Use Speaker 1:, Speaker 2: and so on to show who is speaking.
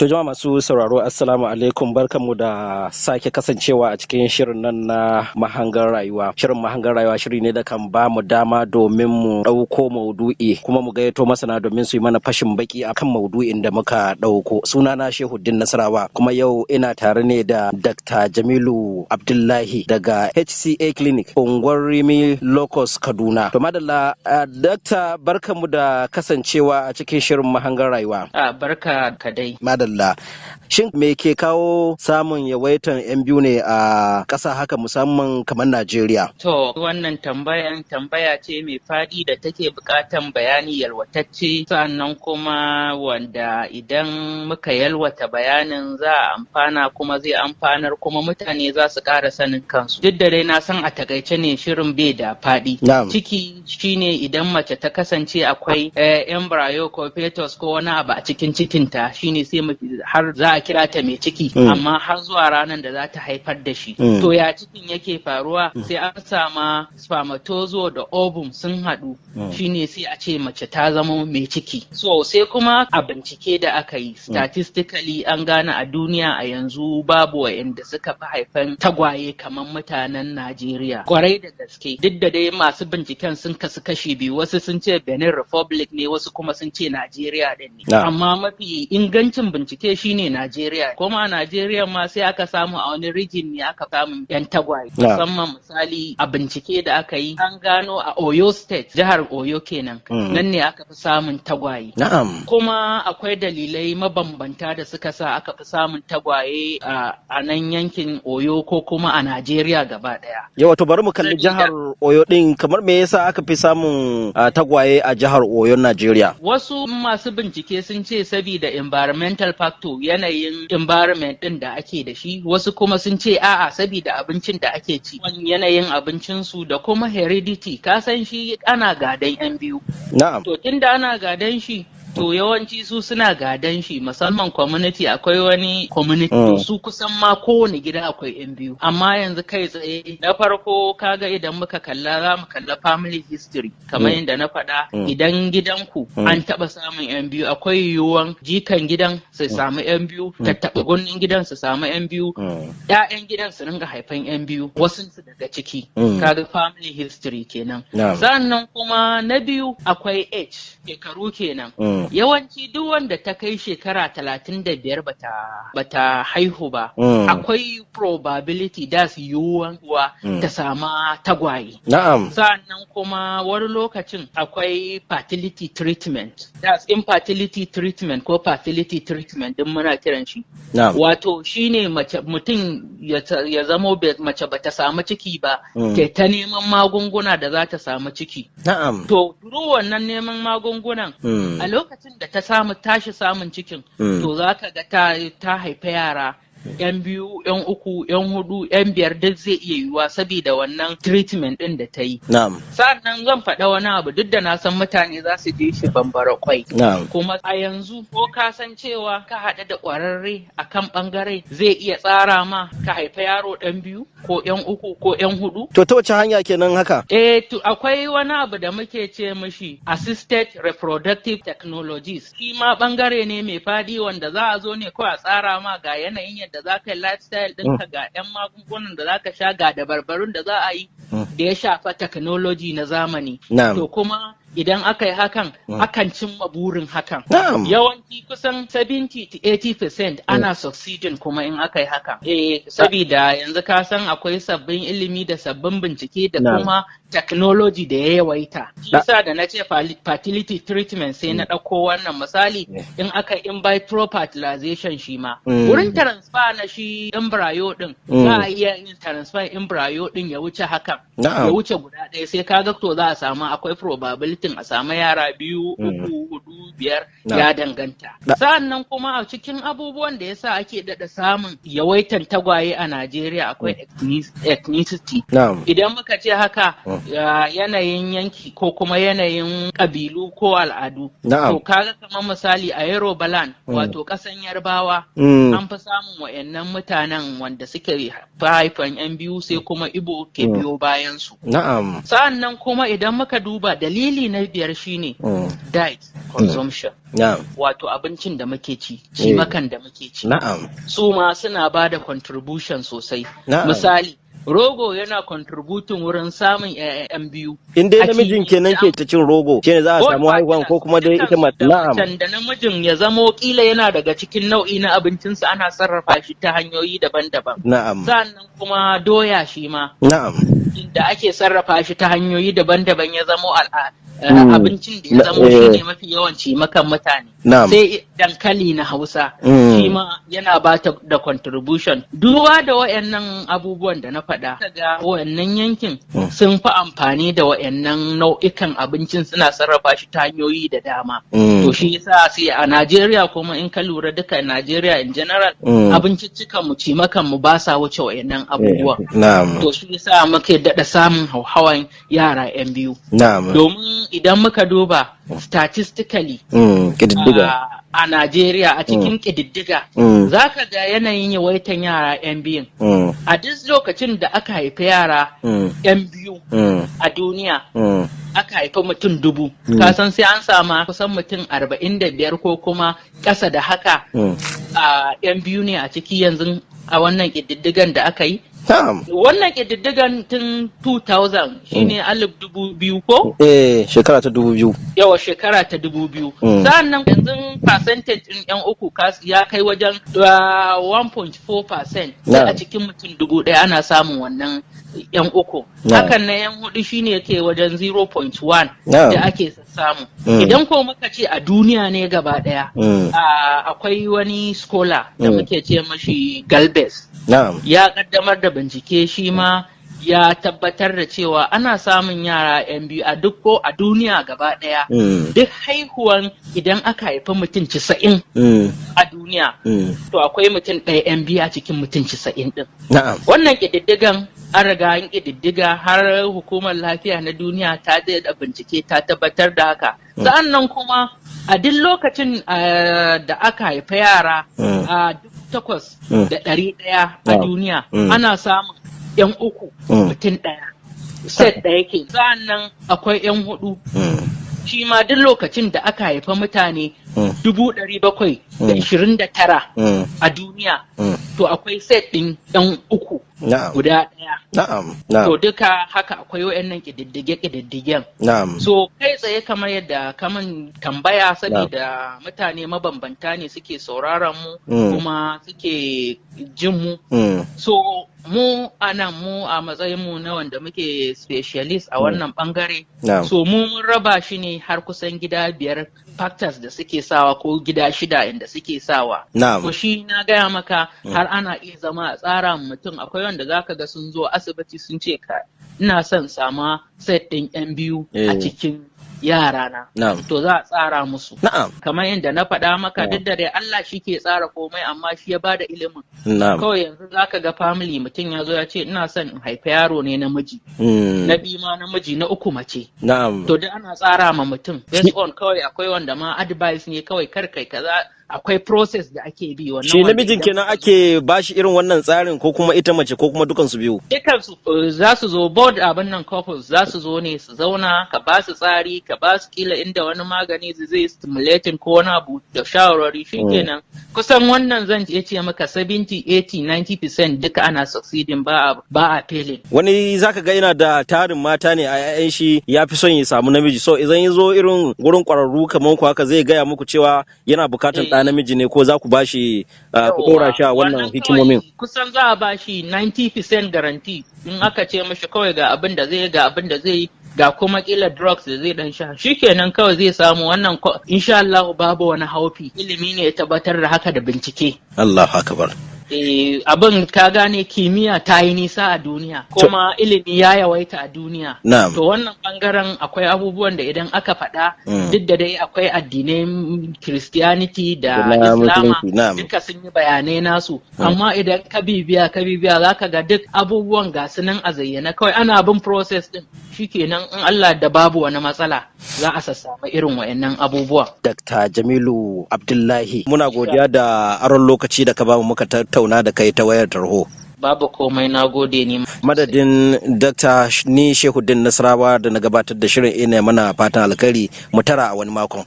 Speaker 1: To, jama'a masu sauraro, assalamu alaikum, barkanmu da sake kasancewa a cikin shirin nan na Mahangar Rayuwa. Shirin Mahangar Rayuwa shiri ne da kan ba mu dama domin mu ɗauko maudu'i kuma mu gayyato masana domin su yi mana fashin baki akan maudu'in da muka ɗauko. Sunana Shehuddin Nasarawa, kuma yau ina tare ne da Dr. Jamilu Abdullahi daga HCA Clinic, Unguwar Rimi Locust, Kaduna. To madalla, Dr. barkanmu da kasancewa a cikin shirin Mahangar Rayuwa.
Speaker 2: A barka ka dai.
Speaker 1: Madalla. Shin me ke kawo samun yawaitan 'yan biyu ne a ƙasa haka, musamman kamar Najeriya?
Speaker 2: To, wannan tambayan tambaya ce mai faɗi da take buƙatan bayani yalwatacce, sannan kuma wanda idan muka yalwata bayanin za a amfana kuma zai amfanar, kuma mutane za su ƙara sanin kansu. Duk da dai na san a takaice ne, shirin bai da faɗi. Ciki shine idan mace ta kasance akwai embryo ko fetus ko wani abu a cikin cikinta, shine sai har za a kira ta mai ciki, amma har zuwa ranar da za ta haifar da shi. To, ya cikin yake faruwa? Sai an sama spermatozoa da ovum sun haɗu, shine sai a ce mace ta zama mai ciki. So sai kuma a bincike da aka yi statistically, an gane a duniya a yanzu babu wa'anda suka fi haifan tagwaye kamar mutanen Najeriya. Kwarai da gaske, duk da dai masu binciken sun kasu kashi biyu, wasu sun ce Benin Republic ne, wasu kuma sun ce Najeriya din ne. Amma mafi ingancin bincike shine Najeriya. Kuma a Najeriya ma sai aka samu a wani region ne aka samu yan tagwaye. Musamman misali, a bincike da aka yi an gano a Oyo State, jihar Oyo kenan. Nan ne aka fi samun tagwaye. Kuma akwai dalilai mabambanta da suka sa aka fi samun tagwaye a nan yankin Oyo ko kuma a Najeriya gaba ɗaya.
Speaker 1: Yawa, to bari mu kalli jihar Oyo din, kamar me yasa aka fi samun tagwaye a jihar Oyo, Najeriya?
Speaker 2: Wasu masu bincike sun ce sabida environmental factor, yanayin environment din da ake da shi, wasu kuma sun ce a'a, sabida abincin da ake ci, yanayin abincinsu da kuma heredity, ka san shi ana gadan yan biyu. To tunda ana gadan shi, to yawanci su suna gadan shi, musamman community, akwai wani community, to su kusan ma kowane gida akwai yan biyu. Amma yanzu kai tsaye, na farko kaga idan muka kalla, za mu kalla family history kamar yadda na faɗa. Idan gidanku an taɓa samun yan biyu, akwai yiwuwan jikan gidan su samu yan biyu, tattaɓa gunnin gidan su samu yan biyu, ƴaƴan gidan su ringa haifan yan biyu, wasu su daga ciki. Kaga family history kenan. Sannan kuma na biyu akwai age, shekaru kenan. Yawanci duk wanda ta kai shekara 35 bata haihu ba, akwai probability, da su yiwuwan kuwa ta sama tagwaye. Sannan kuma wani lokacin akwai fertility treatment, that's infertility treatment ko fertility treatment din muna kiran shi. Wato shine mace, mutum ya zamo mace bata samu ciki ba, ta neman magunguna da za ta samu ciki. To through wannan neman magungunan, a lokacin da ta samu tashi samun cikin, to za ka ga ta haifa yara yan biyu, yan uku, yan hudu, yan biyar, duk zai iya yiwuwa saboda wannan treatment din da ta yi. Sannan zan faɗa wani abu, duk da na san mutane za su ji shi bambara kwai. Kuma a yanzu ko ka san cewa ka haɗu da ƙwararre a kan ɓangare zai iya tsara ma ka haifa yaro ɗan biyu ko yan uku ko yan hudu.
Speaker 1: To, ta wace hanya kenan haka?
Speaker 2: Eh, to akwai wani abu da muke ce mishi assisted reproductive technologies. Shi ma ɓangare ne mai faɗi wanda za a zo ne kawai a tsara ma ga yanayin yadda za ka yi lifestyle ɗinka, ga 'yan magungunan da za ka sha, ga dabarbarun da za a yi da ya shafa technology na zamani. To kuma idan aka yi hakan, akan cimma burin hakan. Yawanci kusan 70 to 80% ana succeeding kuma in aka yi hakan. Eh, sabida yanzu ka san akwai sabbin ilimi da sabbin bincike da kuma technology da ya yawaita. Shi yasa da na ce fertility treatment, sai na ɗauko wannan misali, in aka in vitro fertilization shi ma. Wurin transfer na shi embryo din, za a iya yin transfer embryo din ya wuce hakan. Ya wuce guda ɗaya, sai kaga to za a samu, akwai probability a samu yara biyu, uku, hudu, biyar, ya danganta. Sa'annan kuma a cikin abubuwan da yasa ake daɗa samun yawaitan tagwaye a Najeriya akwai ethnicity. Idan muka ce haka, yanayin yanki ko kuma yanayin ƙabilu ko al'adu. To kaga kamar misali a Yorubaland, wato ƙasan Yarbawa, an fi samun wa'annan mutanen wanda suke haifan 'yan biyu, sai kuma Ibo ke biyo bayan su. Sa'annan kuma idan muka duba, dalili na biyar shine diet consumption. consumption. Wato abincin da muke ci, cimakan da muke ci. Su ma suna ba da contribution sosai. Misali, rogo yana contributing wurin samun 'ya'yan biyu.
Speaker 1: In dai namijin kenan ke ta cin rogo, shine za a samu haihuwan, ko kuma dai ita mace? Na'am.
Speaker 2: Da namijin ya zamo kila yana daga cikin nau'i na abincinsa, ana sarrafa shi ta hanyoyi daban-daban. Sannan kuma doya shi ma. Da ake sarrafa shi ta hanyoyi daban-daban, ya zamo abincin da ya zamo shi ne mafi yawan cimakan mutane. Sai dankali na Hausa, shi ma yana ba ta da contribution. Duba da wayannan abubuwan da na faɗa, ga wayannan yankin sun fi amfani da wayannan nau'ikan abincin, suna sarrafa shi ta hanyoyi da dama. To shi yasa sai a Najeriya kuma, in ka lura duka Najeriya in general, abinciccikan mu, cimakan mu ba sa wuce wayannan abubuwan. To shi yasa muke daɗa samun hauhawan yara 'yan biyu. Domin idan muka duba statistically a Najeriya, a cikin ƙididdiga, za ka ga yanayin yawaitan yara 'yan biyun. A duk lokacin da aka haifi yara 'yan biyu a duniya, aka haifi mutum 1000, ka san sai an sama kusan mutum 45 ko kuma ƙasa da haka a 'yan biyu ne a ciki yanzu a wannan ƙididdigan da aka yi. Wannan ƙididdigan tun 2000 shine 2000 ko?
Speaker 1: Eh, shekara ta 2000.
Speaker 2: Yawa, shekara ta 2000. Sa'annan yanzu percentage ɗin 'yan uku ya kai wajen 1.4%. Sai a cikin mutum 1000 ana samun wannan 'yan uku. Hakan na 'yan hudu shine yake wajen 0.1 da ake samu. Idan ko muka ce a duniya ne gaba ɗaya, akwai wani scholar da muke ce mashi Galbes. Ya kaddamar da bincike, shi ma ya tabbatar da cewa ana samun yara 'yan biyu a duk ko a duniya gaba ɗaya. Duk haihuwan idan aka haifi mutum 90 a duniya, to akwai mutum ɗaya 'yan biyu a cikin mutum 90 ɗin. Wannan ƙididdigan an riga an ƙididdiga, har hukumar lafiya na duniya ta da bincike ta tabbatar da haka. Sa'an nan kuma a duk lokacin da aka haifa yara a 8100 a duniya, ana samun 'yan uku mutum ɗaya. Set ɗaya ke. Sa'an nan akwai 'yan hudu. Shi ma duk lokacin da aka haifa mutane 729,000 a duniya, to akwai set ɗin 'yan uku guda ɗaya. To duka haka akwai wayannan ƙididdige-ƙididdigen. So kai tsaye, kamar yadda kaman tambaya, saboda mutane mabambanta ne suke sauraron mu kuma suke jin mu. So mu a nan, mu a matsayin mu na wanda muke specialist a wannan bangare. So mu mun raba shi ne har kusan gida biyar, factors da suke sawa, ko gida shida inda suke sawa. To shi na gaya maka, har ana iya zama a tsara mutum. Akwai wanda zaka ga sun zo asibiti sun ce, ka ina son sama set ɗin 'yan biyu a cikin yarana. To za a tsara musu. Kamar yadda na faɗa maka, duk da dai Allah shi ke tsara komai, amma shi ya bada ilimin. Kawai yanzu zaka ga family, mutum ya zo ya ce, ina son in haifi yaro ne namiji. Na biyu ma namiji, na uku mace. To duk ana tsara ma mutum. Based on kawai akwai wanda ma advice ne kawai, kar kai kaza, akwai process da ake bi wannan.
Speaker 1: Shi namijin kenan ake bashi irin wannan tsarin, ko kuma ita mace, ko kuma dukansu biyu?
Speaker 2: Dukansu za su zo board, abin nan, couples za su zo ne su zauna, ka ba su tsari, ka ba su kila inda wani magani zai stimulating ko wani abu da shawarwari, shikenan. Kusan wannan zan iya ce maka 70, 80, 90% duka ana succeeding, ba a failing.
Speaker 1: Wani zaka ga yana da tarin mata ne a 'ya'yan shi, ya fi son ya samu namiji. So idan ya zo irin gurin kwararru kamar ku haka, zai gaya muku cewa yana bukatan ɗa namiji ne, ko za ku bashi ku ɗora shi a wannan hikimomin?
Speaker 2: Kusan za a bashi 90% guarantee in aka ce mashi kawai ga abin da zai ga abin da zai yi, ga kuma kila drugs da zai dan sha, shikenan kawai zai samu wannan. Insha Allah babu wani haufi, ilimi ne ya tabbatar da haka da bincike.
Speaker 1: Allahu akbar.
Speaker 2: Abin ka gane, kimiyya ta yi nisa a duniya, kuma ilimi ya yawaita a duniya. To wannan bangaren akwai abubuwan da idan aka faɗa, duk da dai akwai addinai, Christianity da Islama, duka sun yi bayanai nasu, amma idan ka bibiya ka bibiya, za ka ga duk abubuwan ga su nan a zayyana, kawai ana bin process din, shikenan, in Allah da babu wani matsala za a sassama irin wayannan abubuwa.
Speaker 1: Dr. Jamilu Abdullahi, muna godiya da aron lokaci da ka bamu muka tattauna da kai ta wayar tarho.
Speaker 2: Babu komai, na gode ni.
Speaker 1: Madadin Dr. ni Shehuddin Nasarawa da na gabatar da shirin, ina mana fatan alkhairi, mu tara a wani makon.